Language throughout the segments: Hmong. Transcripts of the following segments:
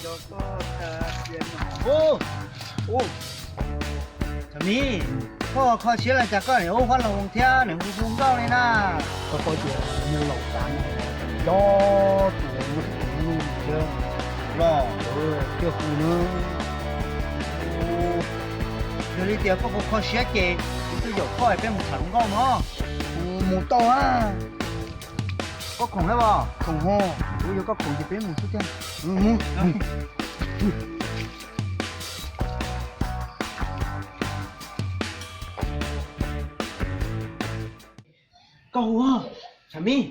Ub, ub, Tshav Mim, koj kho siab los cas koj niam hu Huab Loos thiab niam hu hu nkauj li na? Koj paub tias mus laus tas no, cov tus muaj tus tus lub thiab los tias hu na. Yog li tias koj kho kho siab ces kuv tuaj yaum koj peb mus tham hluas nkauj no. Mus tau a. Koj khoom thiab os? Khoom ho. Kuv yog koj khoom ces peb mus xwb thiab. Koj hu, Tshav Mim,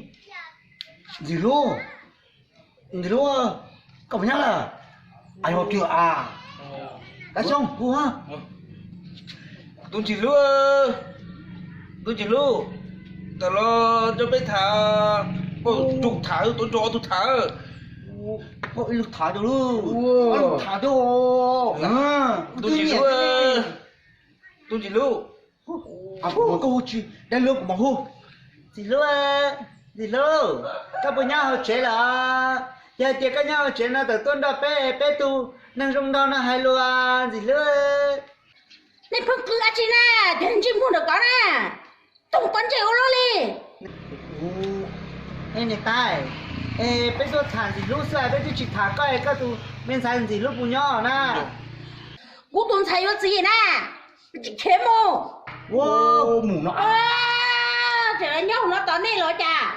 Ntxim Hlub, Ntxim Hlub, koj puas nyob lawm? As, yog twg as? Kab Xyooj hu. Tus Ntxim Hlub, tus Ntxim Hlub, tawm los nrog peb tham, peb tus tham, tuav nrog ob tug tham. Peb ib lub tham rau lub, ob lub tham rau. Tus Ntxim Hlub, tus Ntxim Hlub. Koj hu tsis dab lub kuv mam hu. Ntxim Hlub, Ntxim Hlub, koj puas nyob hauv tsev lawm? Yog hais tias koj nyob hauv tsev no tawm tuaj nrog peb, peb tus neeg zoo nraug no hais lus, Ntxim Hlub. Nej pheej qw dab tsi na, cov ntsej muag ntawm koj na, toog koj ntsej ua luaj li. Niam tais, peb tuaj tham Ntxim Hlub xwb, peb twb tsis tham koj, koj tus me ntxhais Ntxim Hlub puas nyob na? Kuv tus ntxhais yuav txiv na, tsis khiav mus. Mus no, tseem nyob hauv no tos nej los cas?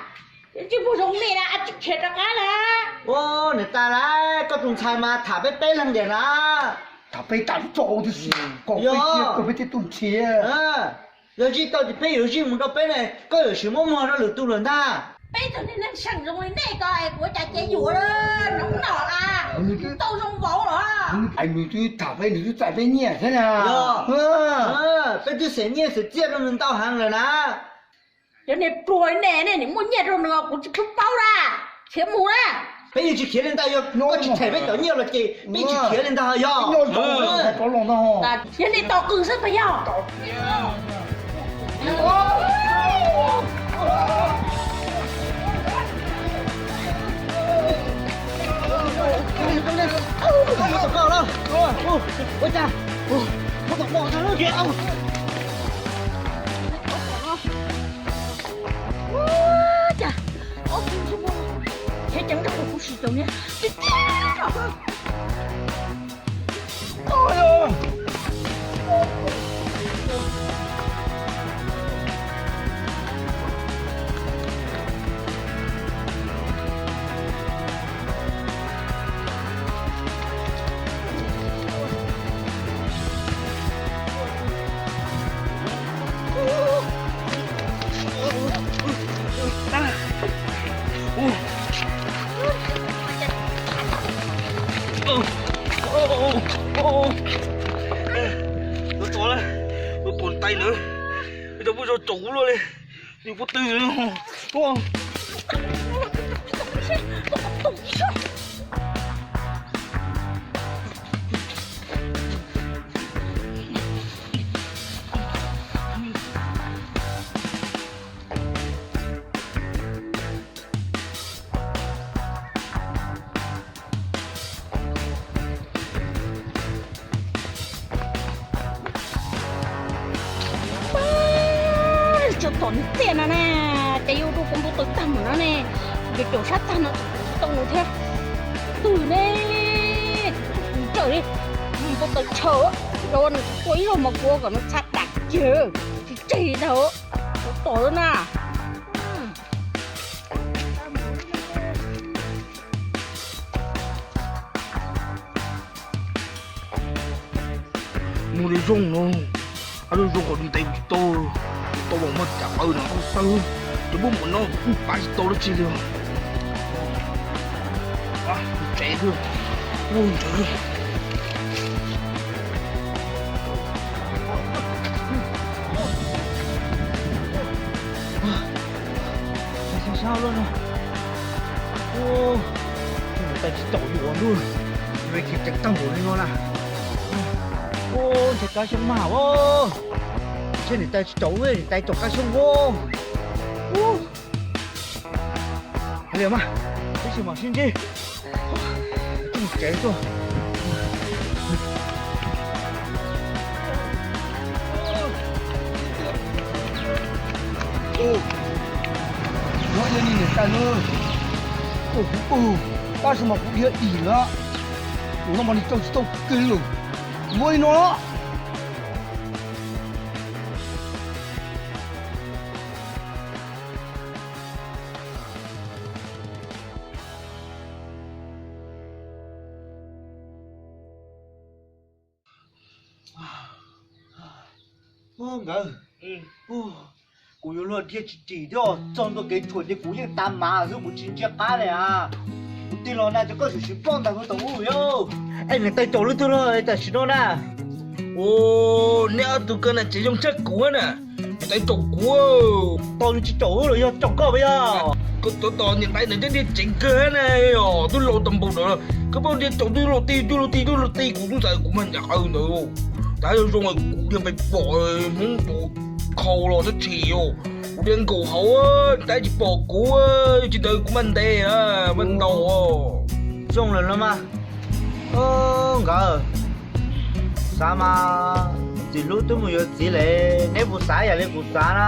Tsis pub zoo nej na, tsis khiav rov qab na. Niam tais lauj, koj tus ntxhais mas tham peb peb leeg tiag na. Tham peb tas tso, koj peb thiaj tuaj nrhiav. Yog zij tau ces peb yuav zij mus rau peb ne, koj yuav tsis muab muag rau lwm tus lawm ntag. Peb tug neeg seem zoo li nej ko es kuv cas cia yuav nov no a, tau zoo vauv los. Nws twb tham peb, nws twb txais peb nyiaj thiab na. Peb twb xeem nyiaj xeem txiaj rau nws ntau heev lawm na. Cov niag pluag nej, nej nim muaj nyiaj rau nws kuv tsis paub paub na. Khiav mus na. Peb yeej tsis khiav li ntag, yog koj tsis them peb cov nyiaj los ces peb tsis khiav li ntag yog. Yog nej tos qws xwb puas yog? Ua cas ob tug ntsej muag khiav ceev nrog kuv sim caum niag tiag tiag no. Tus tod, tus tuam tais ntawd, nws tau muaj zog tsaus luaj li, nws puas twg. Tso tom nws tiaj no na, ces yuav ua rau kuv npau taws tag mus no ne. Ces caum sab tag no tau nws thiab. Twg ne, kuv tsawm li, npau taws tshaw, rau nws tua ib zaug mas kuv kom nws txha dam kiag, tsis tseg li ntag. Ua tom na. Muaj lub zoo no, ab lub zoo kom ntev tsis tau, tau los muaj cam qawv no tawg, cov npua mom no kuj pav tsis tau dab tsi li. Tsev, ua ntawd. Sab sab luaj no. Niam tais tsis caum yuav ntuj, yuav khiav ceev tag npaum li no na. Ua ntshe Kab Xyooj mag os. Ntshe niam tais tsis caum, niam tais caum Kab Xyooj os. Hais li mas, tab sis mam sib ntsib. Tseem Tsev tuaj. Nyob yog li niam tais na, kuv pw, tab sis mas kuv dhia dim lawm, kuv no mas nws tsaug tsis tau kiag li, kuv ua li no. Nkawd, kuv yuav luag dhia tsis dim thiab, txog ntua kev tshuam ces kuv yeej tas mas xwb, kuv tsis ntsia qab li as. Kuv tig los na ces koj sim sim ploj ntag hauv tom ub yom. Es niam tais caum leej twg los tam sim no na? Neb ob tug koj na tsev zoo tshaj kuv na, niam tais caum kuv. Tos nws tsis caum wb los yog caum koj puas yog? Koj tos tos niam tais ntawd thiab dhia tsev kawg na, twb laus tag npaum lawm, koj pheej dhia caum twb luag ti twb luag ti twb luag ti kuv tub ntxawm kuv mas ncav qawv ntawd. Tab yog zoo kuv dhia pem pom Hmoob tus khau los sab tshis, kuv dhia nkaum hauv tab tsis pom kuv, tsis ntawd kuv mas ntes mas ntaus. Zoo lawm los mas. Nkawd, xav mas Ntxim Hlub twb mus yuav txiv lawm, neb puas xav yam li kuv xav na?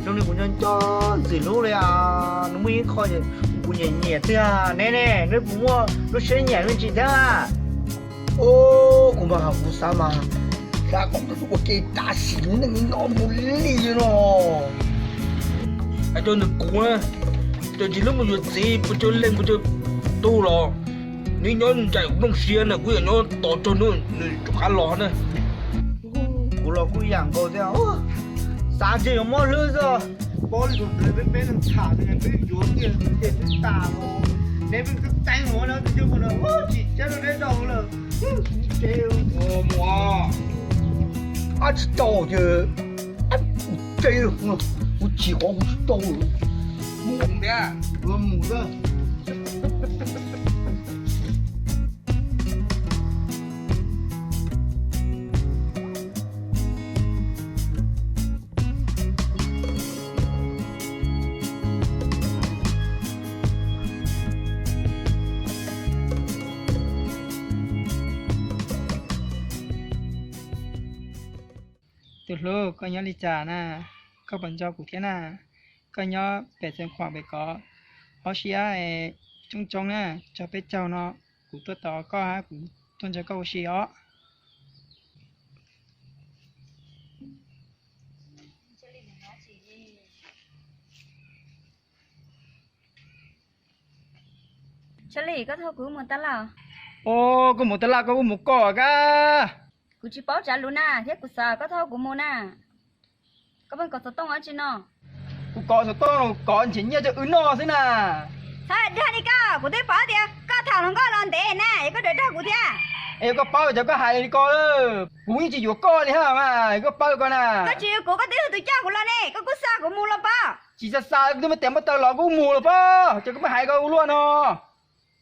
Zoo li kuv nco nco Ntxim Hlub li as, nws muaj ib qho kuv nyiam nyiam tiag. Neb ne, neb puas muaj lub siab nyiam me ntsis thiab? Kuv mas kuv xav mas, xav kom ua ke tam sim neej no mus li no. Hais rau ntawm kuv, cov Ntxim Hlub mus yuav txiv puas tsawg leej puas tsawg tug los, nws nyob nraim kuv nplooj siab na, kuv yam nyob tos tsawg hnub nws rov qab los na. Kuv los kuj yam nkaus thiab, xav ntshe yuav mob hlwb xwb. Paub li tus ntawd peb peb neeg tham nws peb yuav kiag ces twb tas los, neb peb twb teeb los no tus coj mus no tsis tsab rau neb rau lawm. Mus, ab tsis tau ces, kuv tsis qhov kuv tsis tau lawm. Mus thiab, mus thiab. Tus hlub, koj nyob li cas na? Koj puas nco kuv thiab na? Koj nyob pem Xeev Khuam pem ko, ob siab coob coob na, tso peb caug no, kuv tuaj tos koj hab kuv tuaj ntsib koj ua si os. Tshaj Li, koj thauj kuv mus taj laj? Os, koj mus taj laj koj kuj mus koj kab. Kuv tsis paub tsav lus na, thiab kuv xav koj thauj kuv mus na. Koj pheej kov xov tooj dab tsi no? Kuv kov xov tooj los kov nrhiav nyiaj rau wb noj xwb na. Txhob dag li koj, kuv twb paub tias koj tham hluas nkauj los ntev na, es koj rov dag kuv thiab. Es yog koj paub cas koj hais li ko, kuv yeej tsis yuav koj li hab mas, koj paub ko na. Koj tsis yuav kuv koj twb yog tus coj kuv los ne, koj kuj xa kuv mus los pob. Tsis xa xa, twb muab tes muab taw los kuj mus los pob, cas koj pheej hais ko ua luaj no.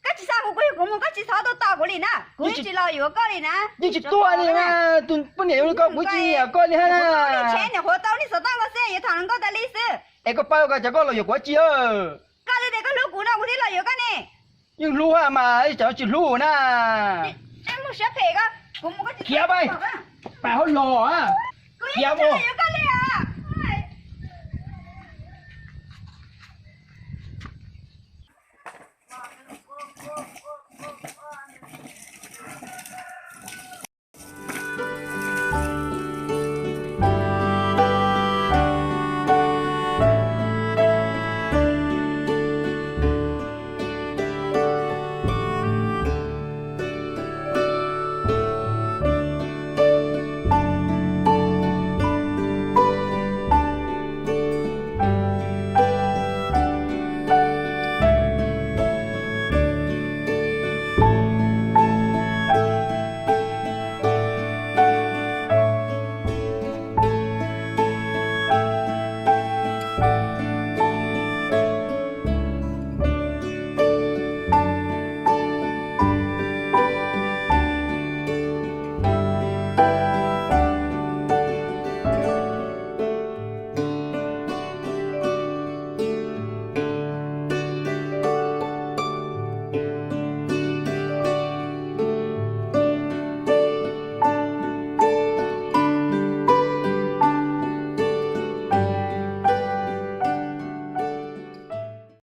Koj tsis xa kuv, kuv yog kuv mus, koj tsis txhob tuaj tos kuv li na, kuv yeej tsis los yuav koj li na. Yeej tsis tuaj li na, tus poj niam zoo li koj kuv tsis nyiam koj li hab na. Tsheb niam qhuav tau li xov tooj ko xwb, yuav tham hluas nkauj tas li xwb. Es koj paub ko cas koj los yuav kuv dab tsi? Koj twb tias koj hlub kuv no kuv thiaj los yuav koj ne. Yeej hlub mas, cas tsis hlub na. Muaj siab phem ko, kuv mus, koj tsis, khiav pais, pais hauj lwm, khiav mus.